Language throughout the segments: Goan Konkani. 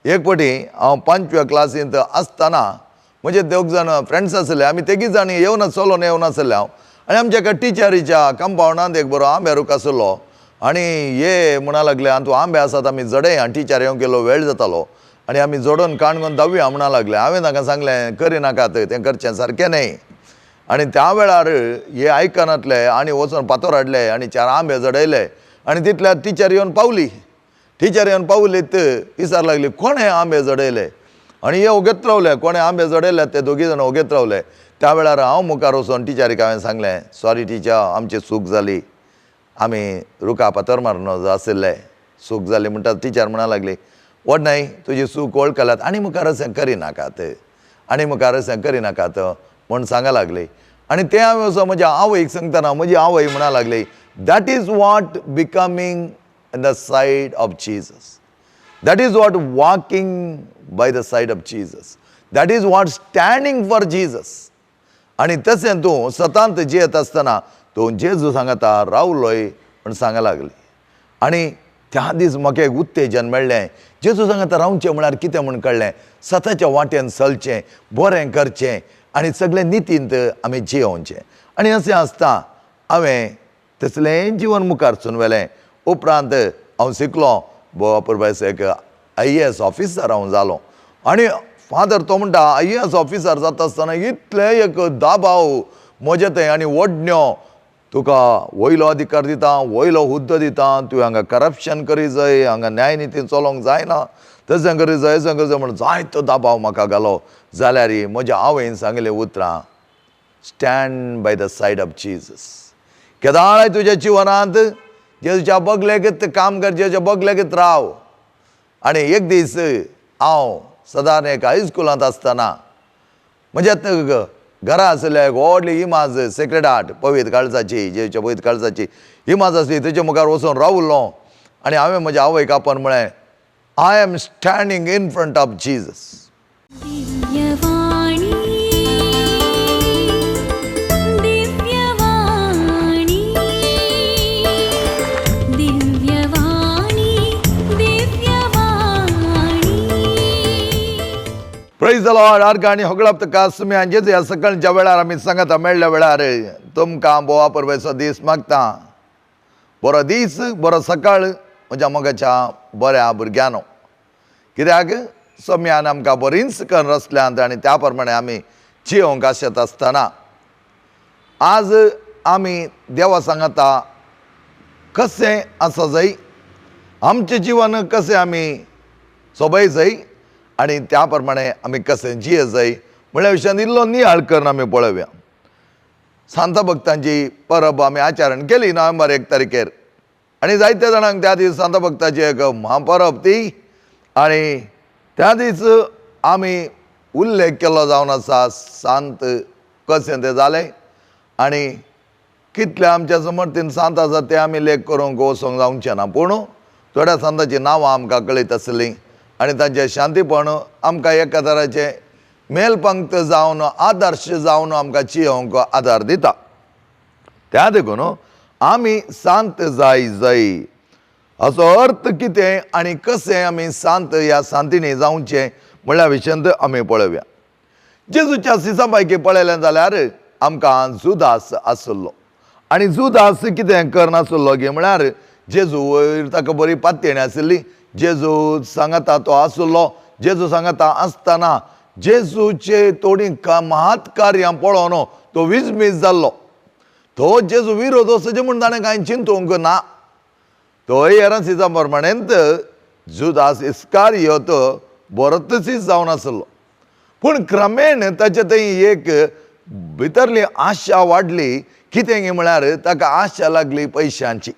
एक फावटी हांव पांचव्या क्लासींत आसतना म्हजे दोग जाण फ्रेंड्स आसले, आमी तेगी जाण येवन चलोन येवन आसले हांव. आनी आमच्या एका टिचरीच्या कंपावंडांत एक बरो आंबे रूख आसलो आनी ये म्हणा लागले, आनी तूं आंबे आसात आमी जडय, आनी टिचर येवंक गेलो वेळ जातालो आनी आमी जोडून काणकोण धांवया म्हणा लागले. हांवें तांकां सांगलें करिनाकात, तें करचें सारकें न्हय. आनी त्या वेळार हे आयकनातले आनी वचून फातोर हाडले आनी चार आंबे जडयले आनी तितल्यार टिचर येवन पावली. टिचर येवन पावलीत विचार लागली कोणें आंबे जडयले आनी हे ओगेत रावले, कोणें आंबे जडयले ते दोगी जाण ओगेत रावले. त्या वेळार हांव मुखार वचून टिचरीक हांवें सांगलें, सॉरी टिचर, आमची चूक जाली, आमी रुखा फातर मारून आशिल्ले, चूक जाली. म्हणटा टिचर म्हणा लागली, व्हड न्हय तुजी चूक वळखल्यात आनी मुखार अशें करिनाकात, आनी मुखार अशें करिनाकात म्हूण सांगा लागली. आनी तें हांवें वचून म्हज्या आवयक सांगतना म्हजी आवय म्हणा लागली, that is what becoming in the side of Jesus, that is what walking by the side of Jesus, that is what standing for Jesus. आनी तशें तूं सतांत जियेत आसतना तूं जेजू सांगता रावलोय म्हूण सांगा लागली. आनी त्या दीस म्हाका एक उत्तेजन मेळ्ळें, जेजू सांगता रावचें म्हळ्यार कितें म्हूण कळ्ळें, सताच्या वाटेन चलचें, बरें करचें आनी सगळें नितींत आमी जियोवचें. आनी अशें आसता हांवें तसलें जिवन मुखार सून व्हेलें. उपरांत हांव शिकलो, पुरबायस एक IAS officer हांव जालो. आनी फादर तो म्हणटा IAS officer जाता आसतना इतलें एक दबाव म्हजे थंय आनी ओडण्यो, तुका वयलो अधिकार दिता, वयलो हुद्दो दिता, तुवें हांगा करप्शन करी जाय, हांगा न्यायनिती चलोवंक जायना, तशें करी जाय, अशें करी जाय म्हूण जायतो दबाव म्हाका घालो. जाल्यार म्हज्या आवयन सांगलें उतरां, stand by the side of Jesus. केदाळाय तुज्या जिवनांत जेजूच्या बगलेकच काम कर, जेजूच्या बगलेकच राव. आनी एक दीस हांव सदांच एक हायस्कुलांत आसतना म्हज्या घरा आशिल्ल्या एक व्हडली इमाज सेक्रेड हार्ट पवित्र काळजाची, जेजूच्या पवित्र काळजाची इमाज आसली, तेच्या मुखार वचून रावलो आनी हांवें म्हज्या आवयक आपोवन म्हळें, I am standing in front of Jesus. Divyavani, Divyavani, Divyavani, Divyavani. Praise the Lord. आर्गां आनी होगळप तुका सुम्यान जेजू ह्या सकाळच्या वेळार आमी सांगता मेळ्ळ्या वेळार तुमकां बोवा परबेचो दीस मागता. बरो दीस, बरो सकाळ म्हज्या मोगाच्या बऱ्या भुरग्यांनो. कित्याक सोम्यान आमकां बरींच करून रचल्यांत आनी त्या प्रमाणे आमी जियोंक आशेत आसतना आज आमी देवा सांगता कशें आसा जाय आमचें जिवन, कशें आमी सोबय जाय आनी त्या प्रमाणे आमी कशें जिये जाय म्हळ्या विशयान इल्लो नियाळ करून आमी पळोवया. सांता भक्तांची परब आमी आचरण केली नोव्हेंबर 1 तारखेर आनी जायत्या जाणांक त्या दीस सांता भक्ताची एक म्हापरब ती. आनी त्या दीस आमी उल्लेख केल्लो जावन आसा सांत कशें तें जालें आनी कितले आमच्या समर्थीन सांत आसा ते आमी लेख करूंक वचोंक जावचें ना, पूण थोड्या सांताचीं नांवां आमकां कळीत आसलीं आनी तांचें शांतीपण आमकां एका तराचें मेलपंक्त जावन आदर्श जावन आमकां जियोवंक आदार दिता. त्या देखून आमी सांत जाय जाय असो अर्थ कितें आनी कशें आमी सांत ह्या सांतिणी जावचें म्हळ्या विशयांत आमी पळोवया. जेजूच्या सिसां पैकी पळयलें जाल्यार आमकां जुदास आसलो आनी जुदास कितें करनासलो गे म्हळ्यार जेजू वयर ताका बरी पातयेणी आशिल्ली, जेजू सांगाता तो आसलो, जेजू सांगाता आसतना जेजूचे थोडीं महात कार्यां पळोवन तो विजमीज जाल्लो. तो जेजू विरोध वचचें म्हूण ताणें कांय चिंतूंक ना. तोय हेरां सिजा प्रमाणेंत जुदास इस्कारियोत बरोतच जावन आसलो, पूण क्रमेण ताचे थंय एक भितरली आशा वाडली. कितें गे म्हळ्यार ताका आशा लागली पयशांची,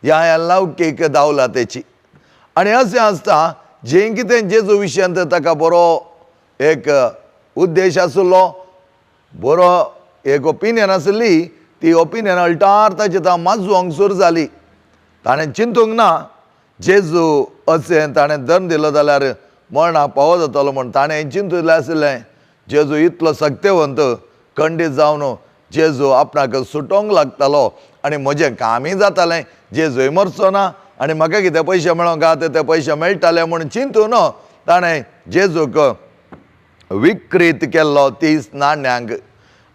ह्या ह्या लौकीक दावलातेची. आनी अशें आसता जें कितें जेजू विशयांत ताका बरो एक उद्देश आसलो, बरो एक ओपिनियन आसली, ती ओपिनियन अल्टार ताचे ता माजोवंक सुरू जाली. ताणें चिंतूंक ना जेजू अशें ताणें दंड दिलो जाल्यार मरणाक पावो जातलो म्हूण ताणें चिंतूंक आशिल्लें. जेजू इतलो सक्तेवंत खंडीत जावन जेजू आपणाक सुटोवंक लागतालो आनी म्हजें कामय जातालें, जेजूय मरचो ना आनी म्हाका कितें पयशे मेळोंक आहा ते पयशे मेळटाले म्हूण चिंतून ताणें जेजूक विक्रीत केल्लो 30 नाण्यांक.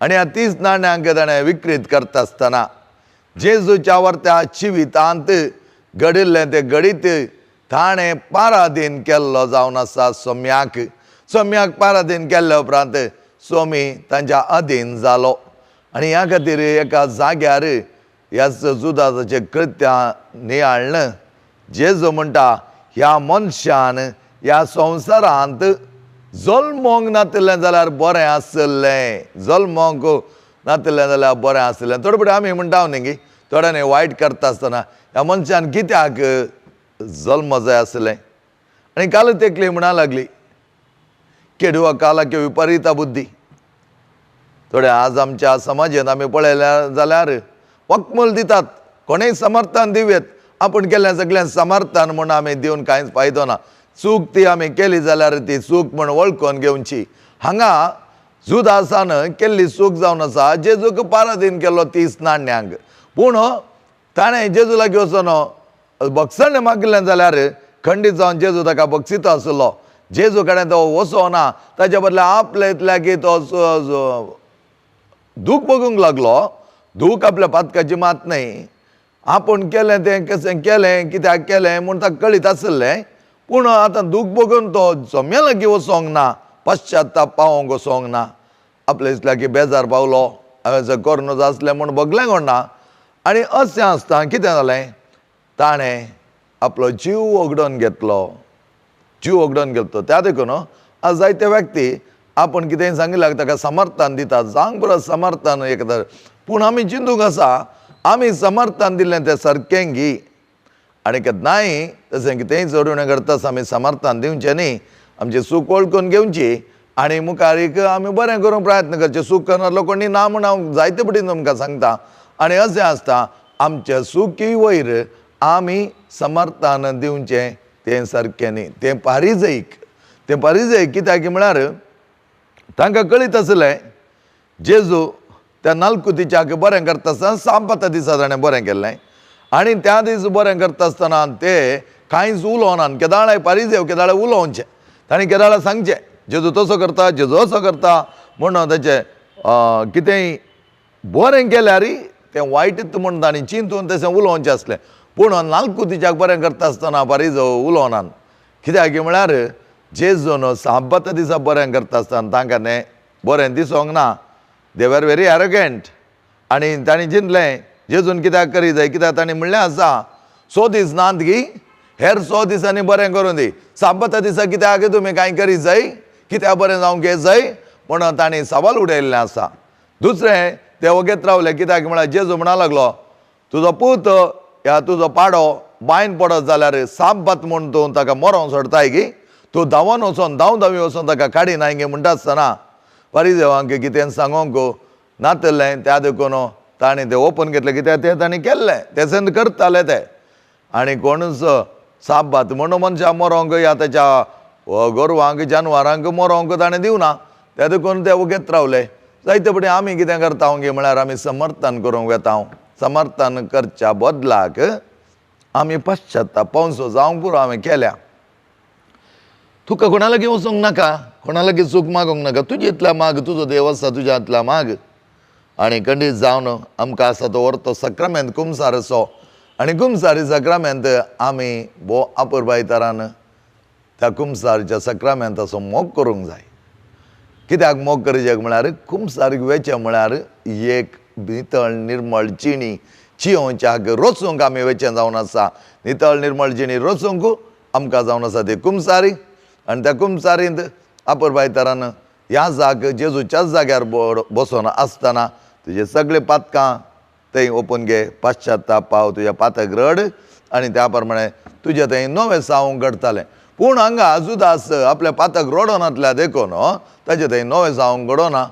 आनी ह्या 30 नाण्यांक ताणें विक्रीत करता आसतना जेजूच्या वर्त्या जिवितांत घडिल्लें तें घडीत ताणें पारादीन केल्लो जावन आसा सोम्याक. सोम्याक पारादीन केल्ल्या उपरांत सोमी तांच्या अधीन जालो. आनी ह्या खातीर एका जाग्यार ह्याच जुदासाचें कृत्यां नियाळ्ळें. जेजू म्हणटा ह्या मनशान ह्या संवसारांत जल्मोंक नातिल्लें जाल्यार बरें आसलें, जल्मोंक नातिल्लें जाल्यार बरें आसलें. थोडे फावटी आमी म्हणटा न्ही की थोड्यांनी वायट करता आसतना ह्या मनशान कित्याक जल्म जाय आसलें. आनी काल तेकली म्हणा लागली केडवा कालाक विपरीता बुद्धी. थोडे आज आमच्या समाजांत आमी पळयल्या जाल्यार वकमूल दितात, कोणेय समर्थन दिवयेत, आपूण केल्लें सगळें समर्थन म्हूण आमी दिवन कांयच फायदो ना. चूक ती आमी केली जाल्यार ती चूक म्हूण वळखून घेवची. हांगा जुदासान केल्ली चूक जावन आसा जेजूक पारादीन केल्लो 30 नाण्यांक. पूण ताणें जेजू लागीं वचून बक्षण मागिल्लें जाल्यार खंडीत जावन जेजू ताका बक्षितो आसलो. जेजू कडेन तो वचोना, ताच्या बदला आपले लागीं तो दूख बघूंक लागलो. दूख आपल्या पातकाची मात न्हय, आपूण केलें तें कशें केलें कित्याक केलें म्हूण ताका कळीत आसलें. पूण आतां दूख बघून तो जम्या लागीं वचोंक ना, पश्चाताप पावोंक वचोंक ना, आपले लागीं बेजार पावलो, हांवें करूं नजो आसलें म्हूण भोगलें कोण ना. आनी अशें आसतना कितें जालें, ताणें आपलो जीव वगडोवन घेतलो, जीव वगडोवन घेतलो. त्या देखून आज जायते व्यक्ती आपूण कितेंय सांगिल्ल्याक ताका समर्थन दितात, जावंक पुरो समर्थन एक तर. पूण आमी चिंतूंक आसा आमी समर्थन दिल्लें तें सारकें गी, आनी केन्नाय तशें कितेंय चड करता आसतना आमी समर्थन दिवचें न्ही, आमची चूक वळखून घेवची आनी मुखार एक आमी बरें करूंक प्रयत्न करचें. चूक करनासलो कोणी ना म्हूण हांव जायते पटीन तुमकां सांगता. आनी अशें आसता आमच्या चुकी वयर आमी समर्थन दिवचें तें सारकें न्ही, तें पारिजयक, तें पारिजयक कित्याक म्हळ्यार तांकां कळीत आसलें जेजू त्या नालकुतीच्याक बरें करता आसतना साबाता दिसा ताणें बरें केल्लें. आनी त्या दीस बरें करता आसतना ते कांयच उलोवनात, केदाळाय पारिजेव केदाळे उलोवचें, ताणें केदाळा सांगचें जेजू तसो करता, जेजू असो करता म्हणून ताचें कितेंय बरें केल्यार तें वायटच म्हूण ताणें चिंतून तशें उलोवचें आसलें. पूण नालकुतीच्याक बरें करता आसतना पारिजेव उलोवनात, कित्याक म्हळ्यार जेजून साबाता दिसा बरें करता आसतना तांकां तें बरें दिसोंक ना. They were very arrogant. आनी तांणी चिंतलें जेजून कित्याक करी जाय, कित्याक तांणी म्हणलें आसा 100 दीस नात गी, हेर 100 दिसांनी बरें करूं दी, साबाता दिसा कित्याक तुमी कांय करी जाय, कित्याक बरें जावंक येत जाय म्हणून तांणी सवाल उडयल्लें आसा. दुसरें ते वगेत रावले, कित्याक म्हळ्यार जेजू म्हणा लागलो तुजो पूत या तुजो पाडो बांयन पडत जाल्यार साबात म्हूण तूं ताका मरोंक सोडताय गी, तूं धांवन वचोन धांव धांवी वचोन ताका काडिनाय गे म्हणटा आसतना पारिजेवांक कितें सांगोंक नातलें. त्या देखून ताणें तें ओपन घेतलें, कित्याक तें ताणें केल्लें तें करताले ते. आनी कोणूच साबात म्हणून मनशां मरोंक या ताच्या गोरवांक जानवरांक मरोंक ताणें दिवना, त्या देखून ते वगेत रावले. जायते फावटी आमी कितें करता गे म्हळ्यार आमी समर्थन करूंक वेता, समर्थन करच्या बदलाक आमी पश्चाताप पावसो जावंक पुरो हांवें केल्या. तुका कोणा लागीं वचूंक नाका, कोणा लागीं चूक मागूंक नाका, तुजे इतल्या माग, तुजो देव आसा तुज्या हातल्या माग. आनी खंडीत जावन आमकां आसा तो व्हरतो सक्रामेंत कुमसारचो, आनी कुमसारी सक्रामेंत आमी भोव अपुरबायतरान त्या कुमसारच्या सक्रामेंताचो मोग करूंक जाय. कित्याक मोग करचें म्हळ्यार कुमसारीक वेचें म्हळ्यार एक नितळ निर्मळ जिणी जियोवच्याक रचूंक आमी वेचें जावन आसा. नितळ निर्मळ जिणी रचूंक आमकां जावन आसा ती कुमसारी. आनी त्या कुमसारींत अपुरबायतरान ह्या जाग जेजूच्याच जाग्यार बसोन आसतना तुजे सगळे पातकां थंय ओपून घे, पश्चाताप पाव, तुज्या पातक रड आनी त्या प्रमाणे तुजें थंय नवें सावंक घडतालें. पूण हांगा जुदास आपल्या पातक रडोनातल्या देखून ताजें थंय नवें सावंक घडोना,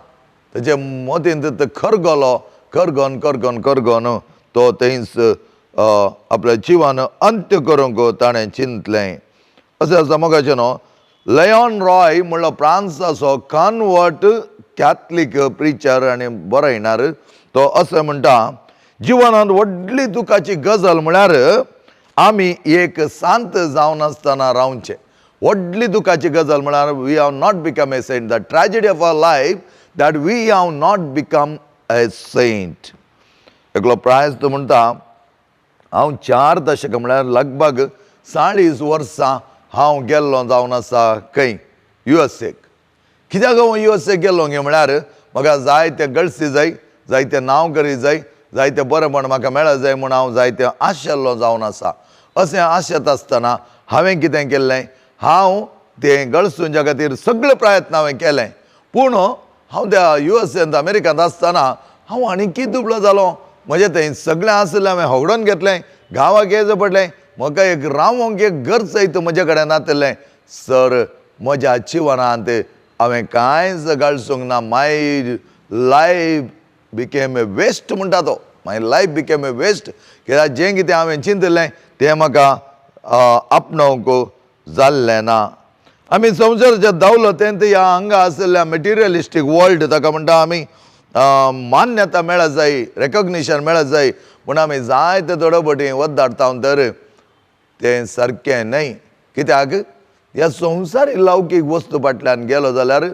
ताचे मोतींत खरगलो, खरगोन खरगोन खरगोन तो थंयच आपल्या जिवान अंत्य करूंक ताणें चिंतलें. अशें आसा मोगाचें न्हू. लेऑन रॉय म्हणलो फ्रांसाचो कन्वर्ट कॅथलीक प्रिचर आनी बरयणार, तो अशें म्हणटा जिवनांत व्हडली दुखाची गजाल म्हळ्यार आमी एक शांत जावन आसतना रावचें. व्हडली दुखाची गजाल म्हळ्यार we have not become a saint. The tragedy of our life that we have not become a saint. एकलो प्रायस तो म्हणटा, हांव 4 दशकां म्हळ्यार लगभग 40 वर्सां हांव गेल्लो जावन आसा खंय, युएसएक. कित्याक हांव युएसएक गेल्लो गे म्हळ्यार म्हाका जायते गळसी जाय, जायते नांव करी जाय, जायते बरेंपण म्हाका मेळत जाय म्हूण हांव जायते आशेल्लो जावन आसा. अशें आशेत आसतना हांवें कितें केल्लें, हांव तें गळसूंच्या खातीर सगळे प्रयत्न हांवें केले. पूण हांव त्या युएसएंत अमेरिकांत आसतना हांव आनीकी दुबळो जालो. म्हजें थंय सगळें आशिल्लें हांवें होगडोवन घेतलें, गांवाक येवचें पडलें, म्हाका एक रावोंक एक घर सयत म्हजे कडेन नातिल्लें. सर म्हज्या जिवनांत हांवें कांयच गळसूंक ना. My life became a waste म्हणटा तो. My life became a waste. कित्याक जें कितें हांवें चिंतिल्लें तें म्हाका आपणोवंक जाल्लें ना. आमी संवसाराच्या दौलतेंत ह्या हांगा आशिल्ल्या मटेरियलिस्टीक वर्ल्ड ताका म्हणटा आमी, मान्यता मेळत जाय, रेकग्निशन मेळत जाय म्हूण आमी जायते थोडे फावटी वद्दाडटा तर तें सारकें न्हय. कित्याक ह्या संवसारी लौकीक वस्तू फाटल्यान गेलो जाल्यार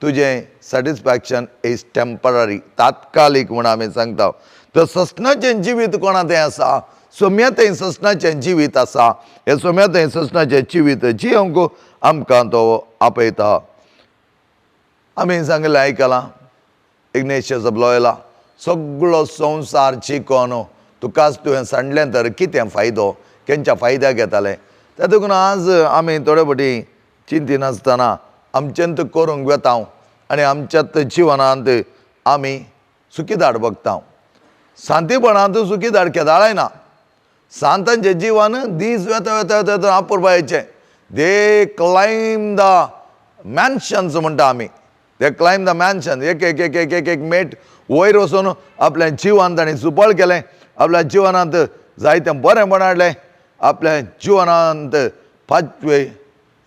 तुजें सॅटिस्फॅक्शन is temporary, तात्कालीक म्हूण आमी सांगता. तर ससनाचें जिवीत कोणा तें आसा, सोम्या थंय ससनाचें जिवीत आसा. हें सोम्या थंय ससनाचें जिवीत जियोंक आमकां तो आपयता. आमी सांगलें आयकलां, इग्नेशियस ऑफ लॉयला, सगळो संवसार चिकोन तुकाच तुवें सांडलें तर कितें फायदो, केंच्या फायद्याक येतालें. त्या देखून आज आमी थोडे फावटी चिंतिनासतना आमचेंत करूंक वेता आनी आमच्याच जिवनांत आमी सुखीदाड बगता. शांतीपणांत सुखीदाड केदाळाय ना. सांतांचें जिवन दीस वेता वेता वेता वेता अपुरबायेचें. They climb the मॅन्शन्स म्हणटा आमी, they climb the mansion. एक एक एक एक एक एक मेट वयर वचून आपल्या जिवान ताणें सुपळ केलें, आपल्या जिवनांत जायतें बरेंपण हाडलें, आपल्या जिवनांत पांचवे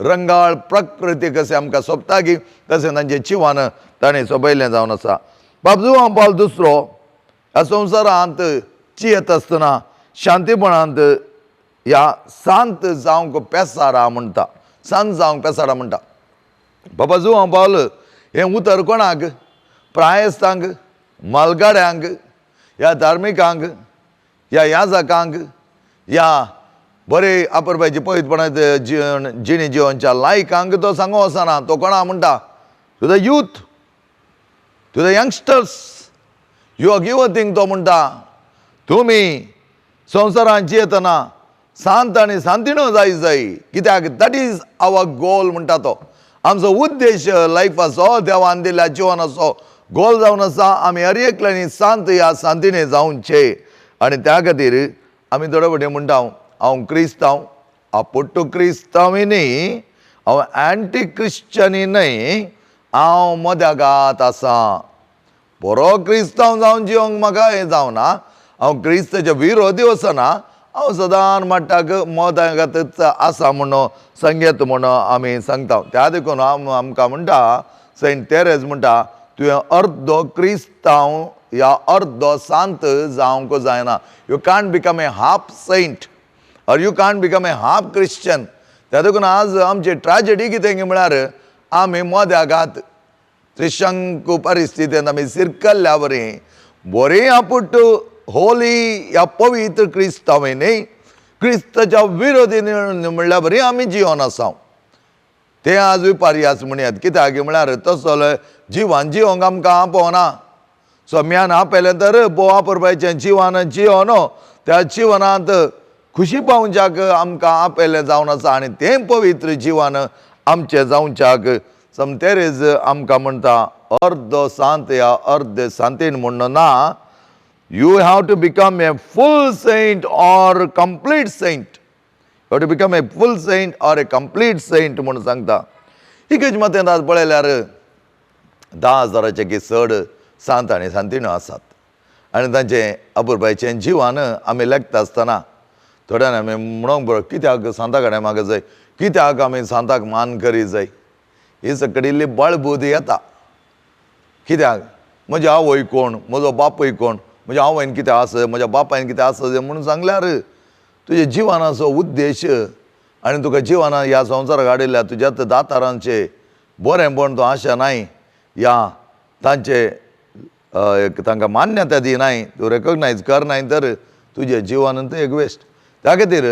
रंगाळ प्रकृती कशें आमकां सोबता की तशें तांचें जिवन ताणें सोबयलें जावन आसा. बाब जुवान पावल दुसरो ह्या संवसारांत जियेत आसतना शांतीपणांत ह्या शांत जावंक पेसारा म्हणटा, शांत जावंक पेसारा म्हणटा. बाबा जुवान पावल हें उतर कोणाक, प्रायस्तांक, मालगाड्यांक, ह्या धार्मिकांक, ह्या याजकांक, ह्या बरे आपरपायचे पवित्रपणांत जिवन जिणे जिवनच्या लायकांक तो सांगो वचना. तो कोणा म्हणटा, to the youth, to the youngsters, युवक युवतींक तो म्हणटा, तुमी संवसारांत जियेतना शांत आनी शांतीन जाय जाय. कित्याक that is our goal म्हणटा तो. आमचो उद्देश लायफाचो, देवान दिल्ल्या जिवनाचो गोल जावन आसा आमी हर एकल्यांनी शांत ह्या शांतीने जावचे. आनी त्या खातीर आमी थोडे फावटी म्हणटा, हांव क्रिस्तांव, आपुट्टू क्रिस्तांवय न्ही, हांव एंटी क्रिश्चनी न्हय, हांव मद्यागात आसा. बरो क्रिस्तांव जावन जिवंक म्हाका हें जावना, हांव क्रिस्ताच्या विरोधी वचना, हांव सदां मट्टाक मदागातच आसा म्हणून संगीत म्हणून आमी सांगता. त्या देखून आमकां म्हणटा सेंट तेरेज म्हणटा, तुवें अर्दो क्रिस्तांव या अर्दो सांत जावंक जायना. You can't become a half saint or you can't become a half Christian. त्या देखून आज आमची ट्रॅजेडी कितें म्हळ्यार आमी मद्यागात त्रिशंकू परिस्थितींत आमी सिरकल्ल्या वरी बरी आपुट होली या पवित्र क्रिस्तांव न्ही, क्रिस्ताच्या विरोधी म्हणल्यार बरी आमी जिवन आसा. ते आज विपार्यास म्हणयात. कित्याक म्हळ्यार तसो जिवान जिवंक आमकां आपोवना. सोम्यान आपयलें तर बोवा परबायचें जिवान जिवन त्या जिवनांत खुशी पावच्याक आमकां आपयलें जावन आसा आनी तें पवित्र जिवन आमचें जावच्याक समतेरेज आमकां म्हणटा अर्दो सांत या अर्द सांतीन म्हण ना. You have to become a full saint or complete saint. You have to become a full saint or a complete saint म्हणून सांगता. एकच मतें आज पळयल्यार 10,000चे की चड सांत आनी सांतिणो आसात आनी तांचें अपुरबायचें जिवन आमी लेखता आसतना थोड्यान आमी म्हणूंक बरो कित्याक सांता कडेन मागत जाय, कित्याक आमी सांताक मान करी जाय, ही सकयल इल्ली बळबूद येता. कित्याक म्हजी आवय कोण, म्हजो बापूय कोण, म्हज्या आवयन कितें आसा, म्हज्या बापायन कितें आसा म्हणून सांगल्यार तुज्या जिवनाचो उद्देश आनी तुका जिवनान ह्या संवसाराक हाडिल्ल्या तुज्याच दातारांचे बरेंपण तूं आशा नाय या तांचे एक तांकां मान्यता दिनाय, तूं रेकग्नायज करनाय तर तुजें जिवनांत एक वेस्ट. त्या खातीर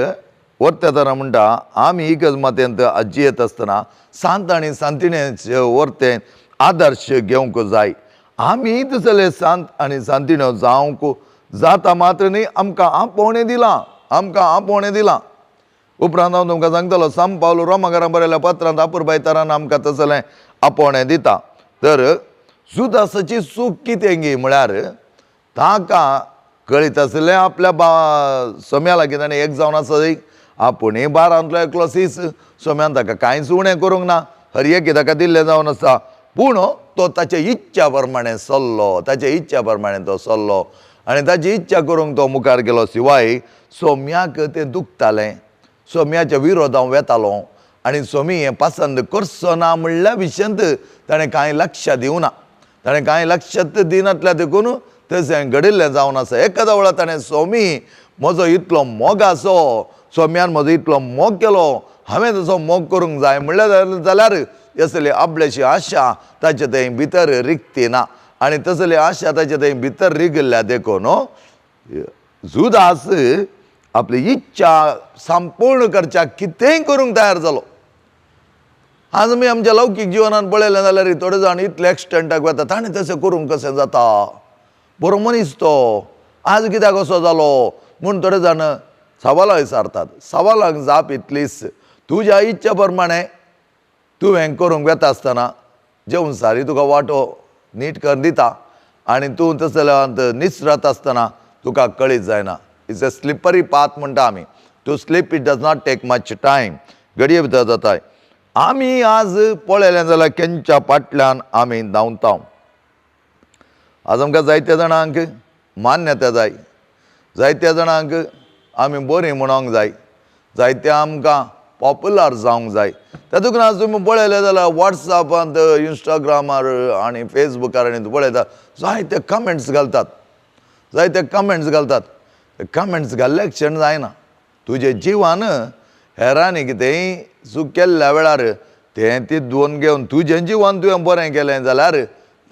वरत्या तरा म्हणटा आमी एकच मातयेंत जियेत आसतना शांत आनी शांतिणेचे वर्तें आदर्श घेवंक जाय. आमी तसले शांत आनी शांतिण्यो जावंक जाता मात्र न्ही, आमकां आपोवणें दिलां, आमकां आपोवणें दिलां. उपरांत हांव तुमकां सांगतलो सांत पावल रोमाकारां बरयल्या पत्रांत अपुरबाय तरान आमकां तसलें आपोवणें दिता. तर जुदासाची चूक कितें गी म्हळ्यार ताका कळीत आसलें आपल्या बा सोम्या लागीं ताणें एक जावन आसा, आपूणय बारांतलो एकलो सीस, सोम्यान ताका कांयच उणें करूंक ना, हर एक ताका दिल्लें जावन आसा. पूण तो ताच्या इच्छा प्रमाणें चल्लो, ताच्या इच्छा प्रमाणें तो चल्लो आनी ताची इच्छा करूंक तो मुखार गेलो. शिवाय सोम्याक तें दुखतालें, सोम्याच्या विरोधान वेतालो आनी सोमी हें पसंद करचो ना म्हणल्या विशयांत ताणें कांय लक्ष दिवना, ताणें कांय लक्षात दिनातल्या देखून तशें घडिल्लें जावन आसा. एकादा वेळार ताणें सोमी म्हजो इतलो मोग आसो, सोम्यान म्हजो इतलो मोग केलो, हांवें तसो मोग करूंक जाय म्हणल्यार जाल्यार असली आपल्याची आशा ताचे थंय भितर रिगती ना आनी तसली आशा ताचे थंय भितर रिगिल्ल्या देखून जुदास आपली इच्छा संपूर्ण करच्याक कितेंय करूंक तयार जालो. आज आमी आमच्या लौकीक जिवनान पळयलें जाल्यार थोडे जाण इतले एक्सटेंटाक वता, ताणें तशें करूंक कशें जाता, बरो मनीस तो आज कित्याक असो जालो म्हूण थोडे जाण सवालां विचारतात. सवालांक जाप इतलीच, तुज्या इच्छा प्रमाणें तुवें करूंक वेता आसतना जेवण सारी तुका वांटो नीट कर दिता आनी तूं तसल्यांत निसरत आसतना तुका कळीत जायना. It's a slippery path म्हणटा आमी, to slip it does not take much time, घडये भितर जाताय. आमी आज पळयलें जाल्यार केंच्या फाटल्यान आमी धांवता. आज आमकां जायत्या जाणांक मान्यता जाय, जायत्या जाणांक आमी बरीं म्हणोंक जाय, जायत्या आमकां पॉपुलर जावंक जाय. तातूंत आज तुमी पळयलें जाल्यार वॉट्सॅपांत, इंस्टाग्रामार आनी फेसबुकार आनी पळयता जायते कमेंट्स घालतात, जायते कमेंट्स घालतात. कमेंट्स घाल्ले क्षण जायना, तुजे जिवान हेरांनी कितेंय चूक केल्ल्या वेळार तें ती दोन घेवन तुजें जिवान तुवें बरें केलें जाल्यार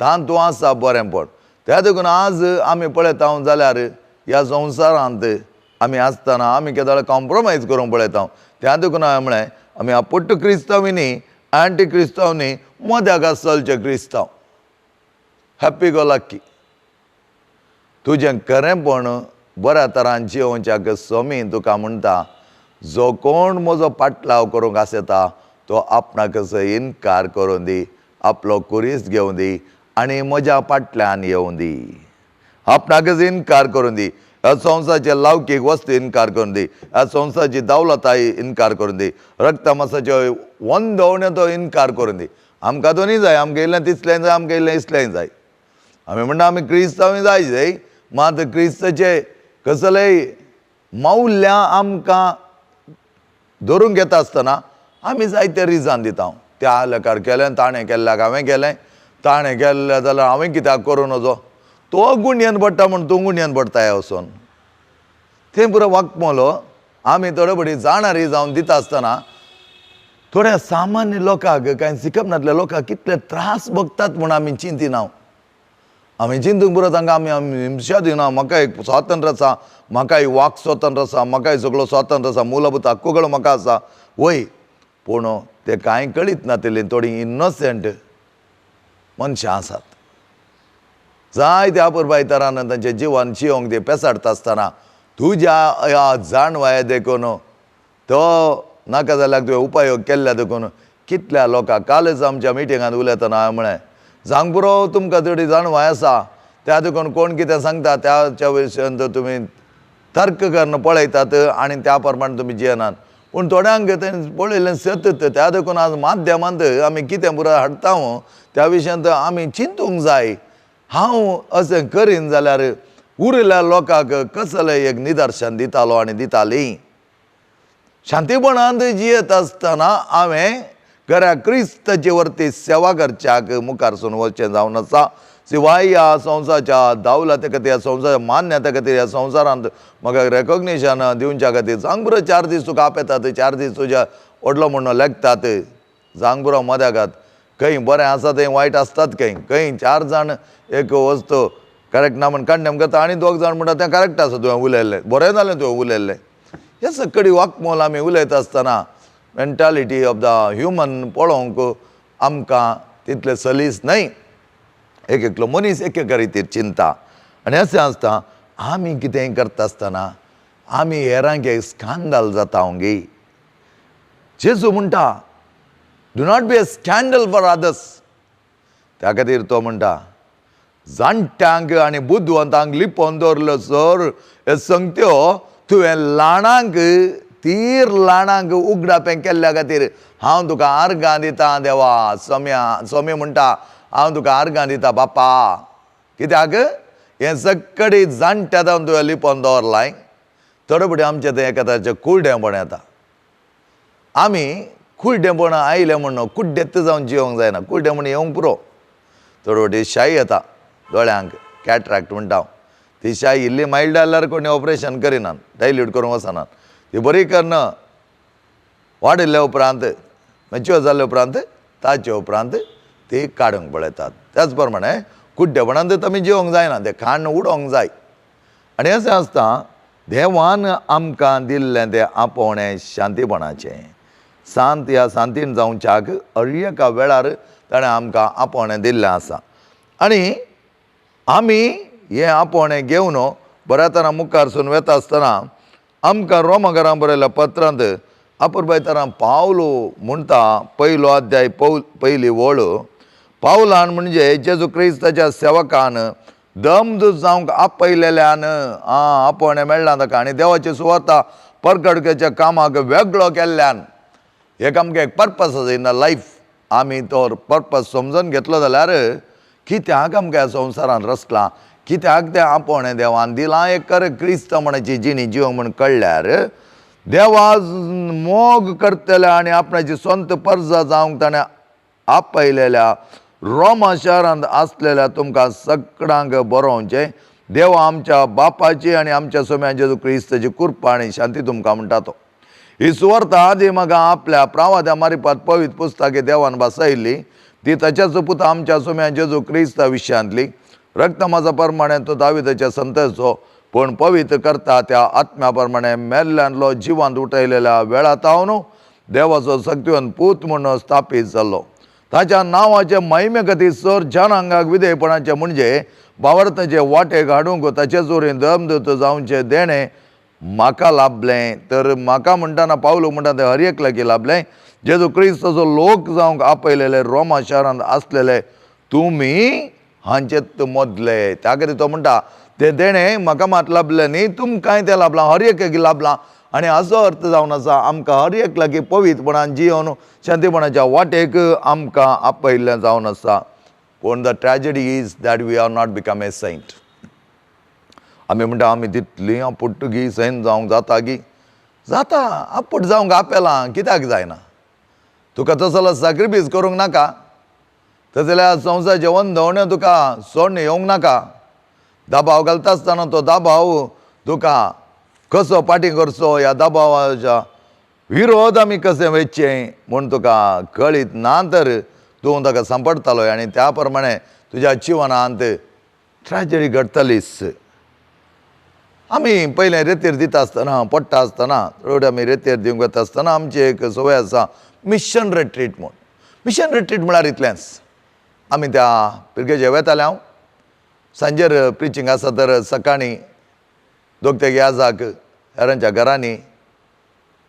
तान तूं आसा बरेंपण. त्या देखून आज आमी पळयता जाल्यार ह्या संवसारांत आमी आसतना आमी केदो कॉम्प्रोमायज करूंक पळयता. त्या देखून हांवें म्हळें आमी आपुट्ट क्रिस्तांव न्ही, एंटी क्रिस्तांव न्ही, मद्याक चलचे क्रिस्तांव, हॅप्पी गो लक्की. तुजें खरेंपण बऱ्या तरान जियोवच्याक सोमी तुका म्हणटा, जो कोण म्हजो पाटलाव करूंक आसता तो आपणाकच इनकार करूं दी, आपलो कुरीस घेवं दी आनी म्हज्या फाटल्यान येवं दी. आपणाकच इनकार करूं दी, ह्या संवसाराचे लौकीक वस्तू इनकार करून दी, ह्या संवसाराची दौलताय इनकार करून दी, रक्तमासाच्यो वंदवण्यो तो इनकार करून दी. आमकां दोनूय जाय, आमकां इल्लें तिसलें जाय, आमकां इल्लें इसलेंय जाय. आमी म्हणटा आमी क्रिस्तांवूय जाय जाय, मात क्रिस्ताचे कसलेय मौल्यां आमकां धरून घेता आसतना आमी जायते रिजन दिता. त्या लेखार केलें, ताणें केल्ल्याक हांवें केलें, ताणें केल्लें जाल्यार हांवें कित्याक करूं नजो, तो गुंडयेन पडटा म्हूण तूं गुंडयेन पडटा वचोन तें पुरो वागमलो. आमी थोडे फावटी जाणारी जावन दिता आसतना थोड्या सामान्य लोकांक, कांय शिकप नासल्या लोकांक कितले त्रास भोगतात म्हूण आमी चिंतिना. आमी चिंतूंक पुरो तांकां आमी आमी हिंसा दिना. म्हाका एक स्वातंत्र्य आसा, म्हाका एक वाक स्वातंत्र्य आसा, म्हाका एक सगळो स्वातंत्र्य आसा, मूलभूत हक्कूगळ म्हाका आसा वय. पूण ते कांय कळीत नातिल्ली थोडीं इनोसंट मनशां आसात. जायत्या अपुरबाय तरान तांचे जिवन जियोंक ते पेसाडटा आसतना तुज्या ह्या जाणवाय देखून तो नाका जाल्यार तुवें उपयोग केल्ल्या देखून कितल्या लोकांक. कालच आमच्या मिटिंगांत उलयतना हांवें म्हळें, जावंक पुरो तुमकां थोडी जाणवाय आसा, त्या देखून कोण कितें सांगता त्याच्या विशयांत तुमी तर्क करून पळयतात आनी त्या प्रमाणे तुमी जियेनात. पूण थोड्यांक तें पळयलें सत, त्या देखून आज माध्यमांत आमी कितें पुरो हाडटा त्या विशयांत आमी चिंतूंक जाय. हांव अशें करीन जाल्यार उरिल्ल्या लोकांक कसलें एक निदर्शन दितालो आनी दिताली. शांतीपणांत जियेत आसतना हांवें खऱ्या क्रिस्ताचे वरती सेवा करच्याक मुखार सून वचचें जावन आसा. शिवाय ह्या संवसाराच्या दावलाते खातीर, ह्या संवसाराच्या मान्यता खातीर, ह्या संवसारांत म्हाका रेकोग्निशन दिवच्या खातीर. सांग पुरो, चार दीस तुका आपयतात, चार दीस तुज्या व्हडलो म्हणून लेखतात. सांग पुरो मद्यागात खंय बरें आसा थंय वायट आसतात. खंय खंय चार जाण एक वस्तू करेक्ट ना म्हण कंडेम करता आनी दोग जाण म्हणटा तें करेक्ट आसा, तुवें उलयल्लें बरें जालें, तुवें उलयल्लें. हे सकडी वाकमोल आमी उलयता आसतना मेंटालिटी ऑफ the human पळोवंक आमकां तितलें सलीस न्हय. एक एकलो मनीस एक एका रितीर चिंता आनी अशें आसता आमी कितेंय करता आसतना आमी हेरांक एक स्कांदाल जाता गे. जेजू म्हणटा do not be a scandal for others. त्या खातीर तो म्हणटा जाणट्यांक आनी बुदवंतांक लिपोवन दवरल्यो सर हे संगत्यो तुवें ल्हानांक तीर ल्हानांक उगडापें केल्ल्या खातीर हांव तुका आर्गां दिता देवा. सोम्या सोमी म्हणटा हांव तुका आर्गां दिता बापा, कित्याक हें सगळी जाणट्या जावन तुवें लिपोवन दवरलाय. थोडे फुडें आमचें तें एका तराचें कुड्डेंपण येता. आमी कुड्डेंपण आयलें म्हण कुड्डेत जावन जियोंक जायना, कुड्डें म्हण येवंक पुरो. थोडे फावटी शाय येता दोळ्यांक, कॅट्रॅक्ट म्हणटा हांव. ती शाय इल्ली मायल्ड जाल्यार कोणी ऑपरेशन करिनात, डायल्यूट करूंक वचनात. ती बरी करून वाडिल्ल्या उपरांत, मॅच्युअर जाल्ल्या उपरांत, ताचे उपरांत ती काडूंक पळयतात. त्याच प्रमाणे कुड्डेपणान आमी जिवंक जायना, तें खाण उडोवंक जाय. आनी अशें आसता देवान आमकां दिल्लें तें आपोवणें शांतीपणाचें, शांत ह्या शांतीन जावच्याक हर एका वेळार ताणें आमकां आपोवणें दिल्लें आसा. आनी आमी हें आपोवणें घेवन बऱ्या तरान मुखार सून वेता आसतना आमकां रोमाघरां बरयल्या पत्रांत अपुरबाय तरान पावलो म्हणटा, पयलो अध्याय पयली वळ, पावलान म्हणजे जेजू क्रिस्ताच्या सेवकान दम जावंक आपयलेल्यान आपोवणें मेळ्ळां ताका आनी देवाची सुवार्ता परगडकेच्या कामाक वेगळो केल्ल्यान. एक आमकां एक पर्पस आसा इन the life, आमी तो पर्पस समजून घेतलो जाल्यार कित्याक आमकां ह्या संवसारांत रचलां, कित्याक तें आपोवणें देवान दिलां, एक खरें क्रिस्तांवणाची जिणी जिवंक म्हूण कळ्ळ्यार देवा मोग करतल्या आनी आपणाची स्वंत परजा जावंक ताणें आपयलेल्या रोमा शहरांत आसलेल्या तुमकां सगळ्यांक बरोवचें. देवा आमच्या बापाची आनी आमच्या सोम्या जेजू क्रिस्ताची कृपा आनी शांती तुमकां म्हणटा तो. ही सुवार्ता आदी म्हाका आपल्या प्रावाद्या मारिपात पवित्र पुस्तके देवान भासायल्ली ती ताच्याच पुता आमच्या सोम्या जेजू क्रिस्ता विशयांतली. रक्तमाजा प्रमाणे तो दाविदाच्या संताचो पूण पवित्र करता त्या आत्म्या प्रमाणे मेल्ल्यांतलो जिवांत उठयलेल्या वेळा तावन देवाचो सक्तिवन पूत म्हणून स्थापीत जाल्लो. ताच्या नांवाचे महिमे खातीर सर जनांगाक विधेयपणाचे म्हणजे भावार्थाचे वाटेक हाडूंक ताचे जोरीन दमदूत जावचें देणें म्हाका लाभलें. तर म्हाका म्हणटाना पावलो म्हणटा तें हर एक लागीं लाभलें. जेजू क्रिस्ताचो लोक जावंक आपयलेले रोमा शहरांत आसलेले तुमी हांचेत मदले. त्या खातीर तो म्हणटा तें देणें म्हाका मात लाभलें न्ही, तुमकांय तें लाभलां, हर एक लाभलां. आनी हाचो अर्थ जावन आसा आमकां हर एक लागीं पवित्रपणान जियोवन शांतीपणाच्या वाटेक आमकां आपयल्लें जावन आसा. पूण the tragedy is that we are not become a saint. आमी म्हणटा आमी तितली आपुट्टगी सैन जावंक जाता गी, जाता आपूट जावंक आपेलां कित्याक जायना. तुका तसो जाल्यार सॅक्रिफीस करूंक नाका, तशें जाल्यार संवसाराचें वंदवणें तुका सोडून येवंक नाका. दबाव घालता आसतना तो दबाव तुका कसो फाटीं करचो, ह्या दबावाच्या विरोध आमी कशें वचचें म्हूण तुका कळीत ना तर तूं ताका सांपडटालो आनी त्या प्रमाणे तुज्या जिवनांत ट्रॅजडी घडटलीच. आमी पयलें रेतीर दिता आसतना, पडटा आसतना, रोड आमी रेतीर दिवंक वता आसतना आमची एक संवय आसा मिशन रिट्रीट म्हूण. मिशन रिट्रीट म्हळ्यार इतलेंच, आमी त्या पिरगेजे वेताले. हांव सांजेर प्रिचींग आसा तर सकाळीं दोग ते याजाक हेरांच्या घरांनी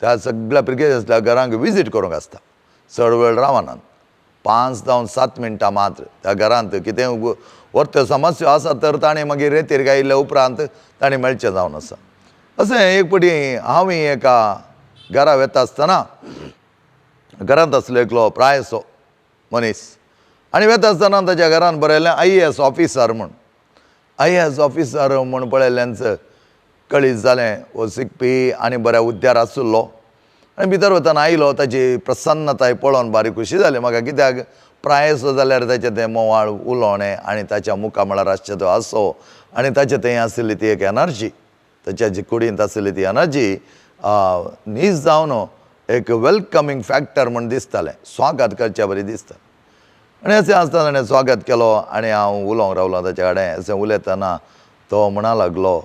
त्या सगळ्या पिरगेज आसल्या घरांक विजीट करूंक आसता. चड वेळ रावनात, 5 जावन 7 मिनटां मात्र त्या घरांत कितें व्हरत्यो समस्या आसा तर ताणें मागीर रेतीर गायिल्ल्या उपरांत ताणें मेळचें जावन आसा. अशें एक फावटी हांवूय एका घरा वता आसतना घरांत आसलो एकलो प्रायसो मनीस आनी वता आसतना ताच्या घरांत बरयलें IAS officer म्हूण. IAS officer म्हूण पळयल्ल्यानच कळीत जालें हो शिकपी आनी बऱ्या हुद्द्यार आशिल्लो. आनी भितर वतना आयलो, ताची प्रसन्नताय पळोवन बारी खुशी जाली म्हाका, कित्याक प्रायसो जाल्यार ताचें तें मोवाळ उलोवणें आनी ताच्या मुखामळार आसचें तो हांसो आनी ताचे थंय आशिल्ली ती एक एनर्जी, ताच्या जी कुडींत आशिल्ली ती एनर्जी नीज जावन एक वेलकमींग फॅक्टर म्हूण दिसतालें, स्वागत करचे बरी दिसता. आनी अशें आसतना ताणें स्वागत केलो आनी हांव उलोवंक रावलो ताचे कडेन. अशें उलयतना तो म्हणा लागलो,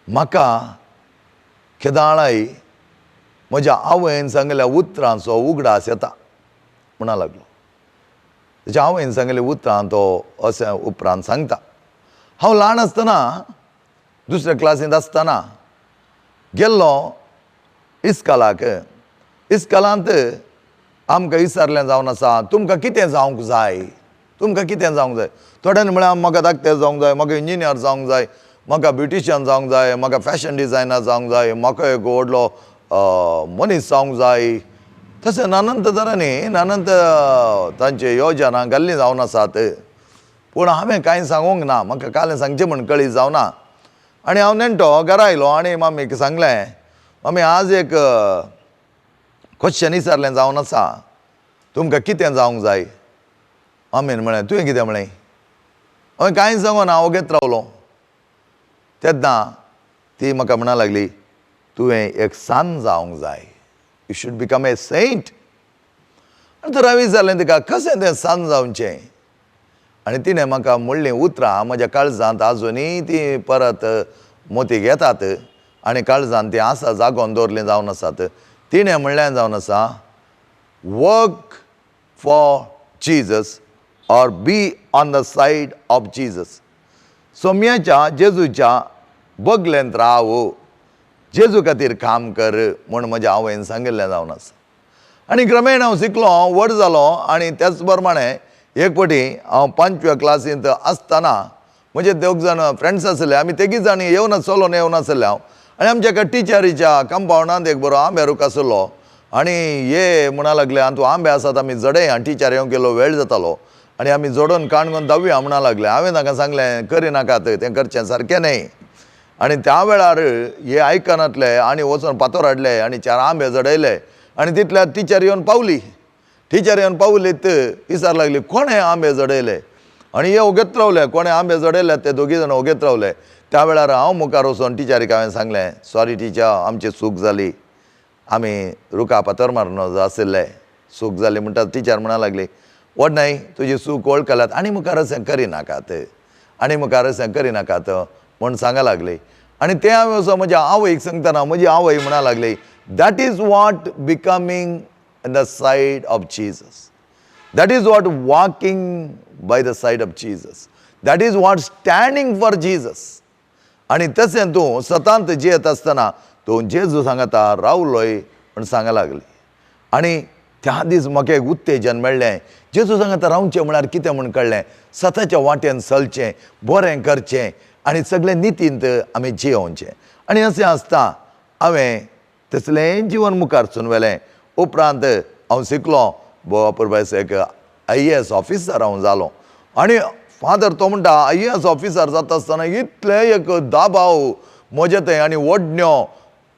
म्हाका केदाळाय म्हज्या आवयन सांगिल्ल्या उतरांचो उगडास येता म्हणा लागलो. ताच्या आवयन सांगिल्ल्या उतरां तो अशें उपरांत सांगता, हांव ल्हान आसतना दुसऱ्या क्लासींत आसतना गेल्लो इस्कलाक. इस्कलांत आमकां विचारलें जावन आसा, तुमकां कितें जावंक जाय, तुमकां कितें जावंक जाय. थोड्यांनी म्हळ्यार म्हाका धाकटें जावंक जाय, म्हाका इंजिनियर जावंक जाय, म्हाका ब्युटिशियन जावंक जाय, म्हाका फॅशन डिजायनर जावंक जाय, म्हाका एक व्हडलो मनीस जावंक जाय. तशें नानंत तरांनी नानंत तांचे योजना घाल्लीं जावन आसात. पूण हांवें कांय सांगूंक ना, म्हाका कालें सांगचें म्हूण कळी जावना. आनी हांव नेणटो घरा आयलो आनी मम्मीक सांगलें, मम्मी आज एक क्वेश्चन विचारलें जावन आसा, तुमकां कितें जावंक जाय. मम्मीन म्हळें, तुवें कितें म्हळें? हांवें कांय सांगूना, हांव ओगेत रावलो. तेन्ना ती म्हाका म्हणा लागली, तुवें एक सान जावंक जाय, you should become a saint. आनी तर हांवें विचारलें तिका, कशें तें सान जावचें? आनी तिणें म्हाका म्हणलीं उतरां म्हज्या काळजांत आजुनूय तीं परत मोतीक येतात आनी काळजांत तीं आसा जागोवन दवरलीं जावन आसात. तिणें म्हणलें जावन आसा, work for Jesus or be on the side of Jesus. सोम्याच्या जेजूच्या बगलेंत राव, जेजू खातीर काम कर म्हूण म्हज्या आवयन सांगिल्लें जावन आसा. आनी क्रमेण हांव शिकलो, व्हड जालो आनी त्याच प्रमाणे एक फावटी हांव पांचव्या क्लासींत आसतना म्हजे दोग जाण फ्रेंड्स आसले, आमी तेगी जाण येवन चलोन येवन आसले हांव. आनी आमच्या एका टिचरीच्या कंपावंडांत एक बरो आंबे रूख आसलो आनी ये म्हणा लागले, आनी तूं आंबे आसात आमी जडय, आनी टिचर येवंक गेलो वेळ जातालो आनी आमी जोडून काणकोण धांवया म्हणा लागले. हांवें तांकां सांगलें, करिनाकात, तें करचें सारकें न्हय. आनी त्या वेळार हे आयकनातले आनी वचून फातर हाडले आनी चार आंबे जडयले आनी तितल्या टिचर येवन पावली. टिचर येवन पावलीत विचार लागली, कोणें आंबे जडयले? आनी हे ओगेत रावले, कोणें आंबे जडयले ते दोगी जाण ओगेत रावले. त्या वेळार हांव मुखार वचून टिचरीक हांवें सांगलें, सॉरी टिचर, आमची चूक जाली, आमी रुखा फातर मारून आशिल्ले, चूक जाली. म्हणटा टिचर म्हणा लागली, व्हड न्हय, तुजी चूक वळखल्यात आनी मुखार अशें करिनाकात, आनी मुखार अशें करिनाकात म्हूण सांगा लागली. आनी तें हांवें वचून म्हज्या आवयक सांगतना म्हजी आवय म्हणा लागली, that is what becoming in the side of Jesus, that is what walking by the side of Jesus, that is what standing for Jesus. आनी तशें तूं सतांत जियेत आसतना तूं जेजू सांगता रावलोय म्हूण सांगा लागली. आनी त्या दीस म्हाका एक उत्तेजन मेळ्ळें, जेजू सांगता रावचें म्हळ्यार कितें म्हूण कळ्ळें, सताच्या वाटेन चलचें, बरें करचें आनी सगळें नितींत आमी जियोवचें. आनी अशें आसता हांवें तसलें जीवन मुखार सून व्हेलें. उपरांत हांव शिकलो, पुरबायस एक IAS officer हांव जालो. आनी फादर तो म्हणटा, IAS officer जाता आसतना इतलें एक दबाव म्हजे थंय आनी ओडण्यो,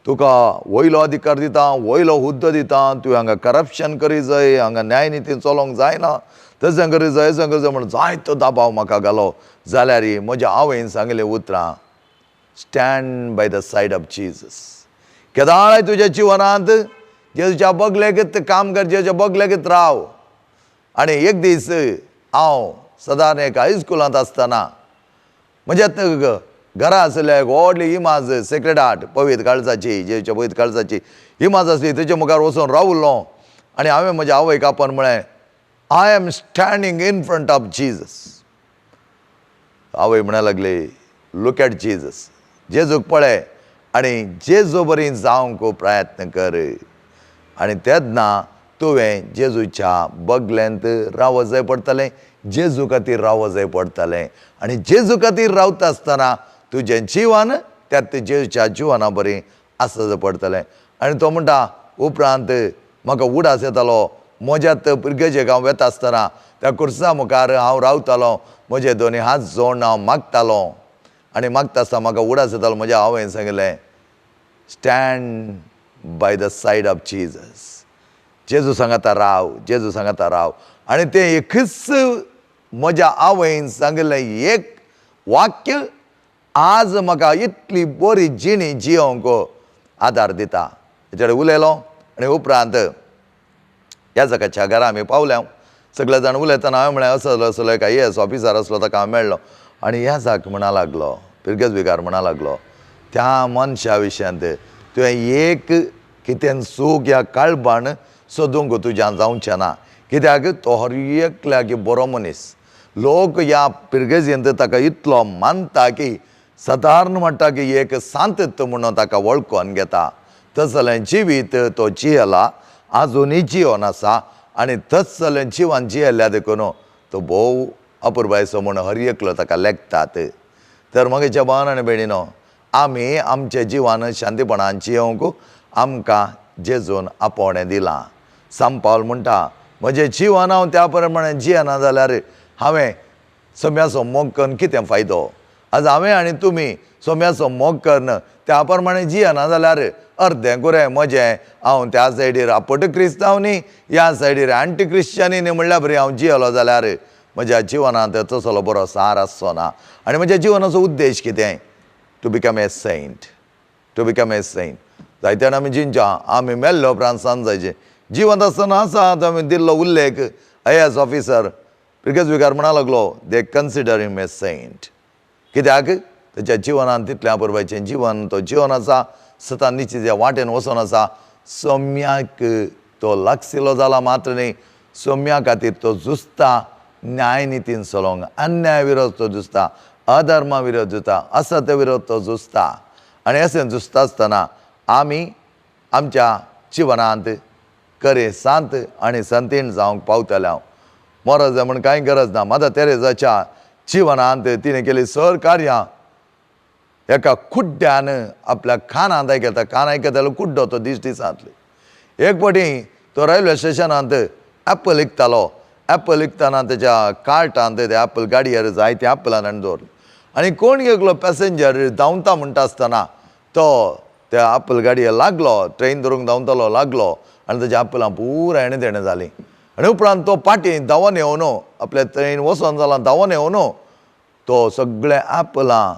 तुका वयलो अधिकार दिता, वयलो हुद्दो दिता, तुवें हांगा करप्शन करी जाय, हांगा न्यायनिती चलोवंक जायना, तशें करी जाय, अशें करी जाय म्हूण जायतो दबाव म्हाका घालो. जाल्यार म्हज्या आवयन सांगलें उतरां, stand by the side of Jesus. केदाळाय तुज्या जिवनांत जेजूच्या बगलेकच काम कर, जेजूच्या बगलेकच राव. आनी एक दीस हांव सदांच एक हायस्कुलांत आसतना म्हज्या घरा आशिल्ल्या एक व्हडली इमाज, सेक्रेड हार्ट, पवित्र काळजाची, जेजूच्या पवित्र काळजाची इमाज आसली, तेच्या मुखार वचून रावलो आनी हांवें म्हज्या आवयक आपोवन म्हळें, I am standing in front of Jesus. आवय म्हणा लागली, look at Jesus, जेजूक पळय आनी जेजू बरी जावंक प्रयत्न कर. आनी तेन्ना तुवें जेजूच्या बगलेंत रावो जाय पडटलें, जेजू खातीर रावो जाय पडटलें. आनी जेजू खातीर रावता आसतना तुजें जिवन त्यात जेजूच्या जिवना बरी आसा जाय पडटलें. आनी तो म्हणटा, उपरांत म्हाका उडास येतालो, म्हज्यात पिरगेजेक हांव वेता आसतना त्या कुर्सा मुखार हांव रावतालो, म्हजे दोनी हात जोडून हांव मागतालो आनी मागता आसतना म्हाका उडास येतालो. म्हज्या आवयन सांगलें, stand by the side of Jesus. जेजू सांगाता राव, जेजू सांगाता राव. आनी तें एकच म्हज्या आवयन सांगिल्लें एक वाक्य आज म्हाका इतली बरी जिणी जियोंक आदार दिता. तेचेर उलयलो आनी उपरांत ह्या जगाच्या घरा आमी पावल्या. सगळे जाण उलयतना हांवें म्हळें असलो असलो एक आयएएस ऑफिसर आसलो, ताका हांव मेळ्ळो. आनी ह्या जाक म्हणा लागलो, पिरगेज विगार म्हणा लागलो, त्या मनशा विशयांत तुवें एक कितें सूख ह्या काळबान सोदूंक तुज्यान जावचें ना, कित्याक तो हर एकल्याक बरो मनीस. लोक ह्या पिरगेजींत ताका इतलो मानता की सादारण म्हणटा की एक सांत म्हणून ताका वळखून घेता. तसलें जिवीत तो जियेला, आजुनूय जियोन आसा आनी तसलें जिवन जियेल्ल्या देखून तो भोव अपुरबायचो म्हूण हर एकलो ताका लेखतात. तर म्हगेच्या भावान आनी भयणीनो, आमी आमच्या जिवान शांतीपणान जियोवंक आमकां जेजून आपोवणें दिलां. सांपावल म्हणटा, म्हजें जिवन हांव त्या प्रमाणे जियेना जाल्यार हांवें सोम्याचो मोग करून कितें फायदो? आज हांवें आनी तुमी सोम्याचो मोग करून त्या प्रमाणे जियेना जाल्यार अर्दें कुरें म्हजें हांव त्या सायडीर आपट क्रिस्तांव न्ही, ह्या सायडीर एंटी क्रिश्चनी न्ही म्हणल्यार बरी हांव जियेलो जाल्यार म्हज्या जिवनांत तसलो बरो सार आसचो ना. आनी म्हज्या जिवनाचो उद्देश कितें? To become a saint, to become a saint. जायते जाण आमी जिंच्या आमी मेल्ले उपरांत सांज जायचे जिवंत आसतना आसा आमी दिल्लो उल्लेख आयएएस ऑफिसर पिरगेज विगार म्हणा लागलो, they consider him a saint. कित्याक ताच्या जिवनांत तितलें अपुरबायचें जिवन तो जिवन आसा, सतान निचीच्या वाटेन वचोन आसा. सोम्याक तो लागशिल्लो जाला मात्र न्ही, सोम्या खातीर तो झुजता, न्यायनितीन चलोवंक, अन्याय विरोध तो झुजता, अधर्मा विरोध झुजता, असत्य विरोध तो झुजता. आनी अशें झुजता आसतना आमी आमच्या जिवनांत खरें शांत आनी संतीण जावंक पावतले. हांव मरज जाय म्हूण कांय गरज ना. मदर तेरेजाच्या जिवनांत तिणें केली सर कार्यां एका कुड्ड्यान आपल्या कानांत आयकता, कान आयकतालो कुड्डो तो दीस दिसांतले. एक फावटी तो रेल्वे स्टेशनांत एप्पल विकतालो. एप्पल विकतना तेच्या कार्टांत ते एप्पल गाडयेर जाय ते एप्पलान ताणें दवरलें आनी कोण एकलो पॅसेंजर धांवता म्हणटा आसतना तो त्या एप्पल गाडयेर लागलो, ट्रेन धरूंक धांवतालो लागलो आनी तेज्या एप्पलां पुराय हेणें तेणें जालीं. आनी उपरांत तो पाटी धांवन येवन आपल्या ट्रेन वचोन जालां, धांवन येवन तो सगळे एप्पलां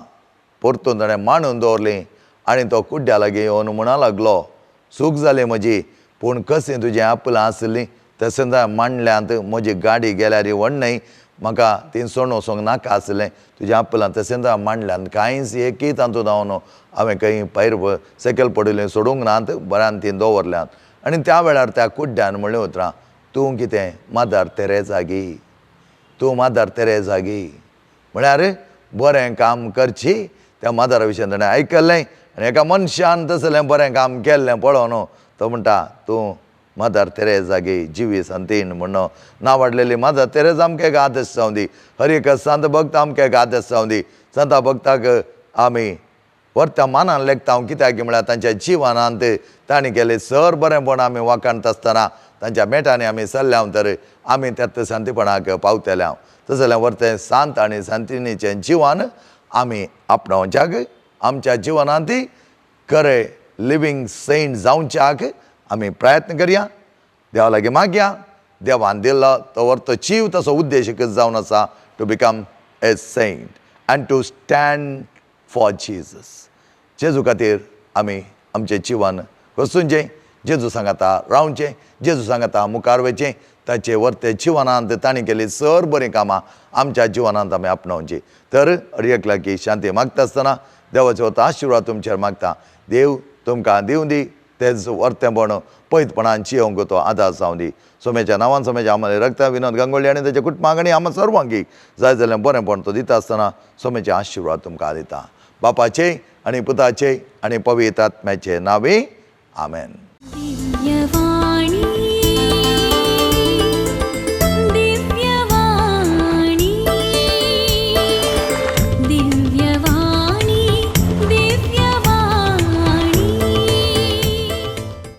परतून ताणें मांडून दवरलीं आनी तो कुड्ड्या लागीं येवन म्हणा लागलो, चूक जाली म्हजी, पूण कशीं तुजीं एप्पलां आसलीं तशें मांडल्यांत, म्हजी गाडी गेल्यार व्हड न्हय, म्हाका ती सोडून वचोंक नाका आसलें, तुज्या एप्पलां तशेंच मांडल्यांत, कांयच एकय तातूंत हांव हांवें खंय भायर सकयल पडिल्लीं सोडूंक नात, बऱ्यान ती दवरल्यांत. आनी त्या वेळार त्या कुड्ड्यान म्हणलें उतरां, तूं कितें मदर तेरेजा गी, तूं मदर तेरेजा गी, म्हळ्यार बरें काम करची. त्या मदरा विशयान ताणें आयकल्लें आनी एका मनशान तसलें बरें काम केल्लें पळोवन तो म्हणटा, तूं मदर तेरेजा गी, जिवी संतीन म्हणून नांव वाडलेली मदर तेरेजा आमकां एक आदर्श जावं दी. हर एक संत भक्त आमकां एक आदर्श जावं दी. संता भक्ताक आमी व्हरता मानान लेखता हांव, कित्याक म्हळ्यार तांच्या जिवनांत तांणी केलें सर बरेंपण आमी वाखाणता आसतना तांच्या मेटांनी आमी चल्ल्या तर आमी त्यात शांतीपणाक पावतले. हांव तशें जाल्यार व्हरतें शांत आनी शांतिणीचें जिवन आमी आपणावच्याक, आमच्या जिवनांत खरें लिवींग सेंट जावच्याक आमी प्रयत्न करया. देवा लागीं मागया. देवान दिल्लो तो व्हरतो जीव तसो उद्देश जावन आसा, to become a saint and to stand for Jesus. जेजू खातीर आमी आमचें जिवन वचूंचें, जेजू सांगाता रावचें, जेजू सांगाता मुखार वयचें. ताचे व्हरते जिवनांत तांणी केली सर बरीं कामां आमच्या जिवनांत आमी आपणावची. तर हर एकल्याक शांती मागता आसतना देवाचो आशिर्वाद तुमचेर मागता. देव तुमकां दिवं दी तेच व्हरतेंपण पयतपणान जियोंक तो आदार जावं दी. सोम्याच्या नांवान, सोम्याच्या आमले रक्ता विनोद गांगोळी आनी ताच्या कुटुंबाक आनी आमकां सर्वांकी जाय जाल्यार बरेंपण तो दिता आसतना सोम्याचे आशिर्वाद तुमकां दिता. बापाचे आनी पुताचे आनी पवित्र आत्म्याचे नांवे, आमेन. दिव्यवाणी.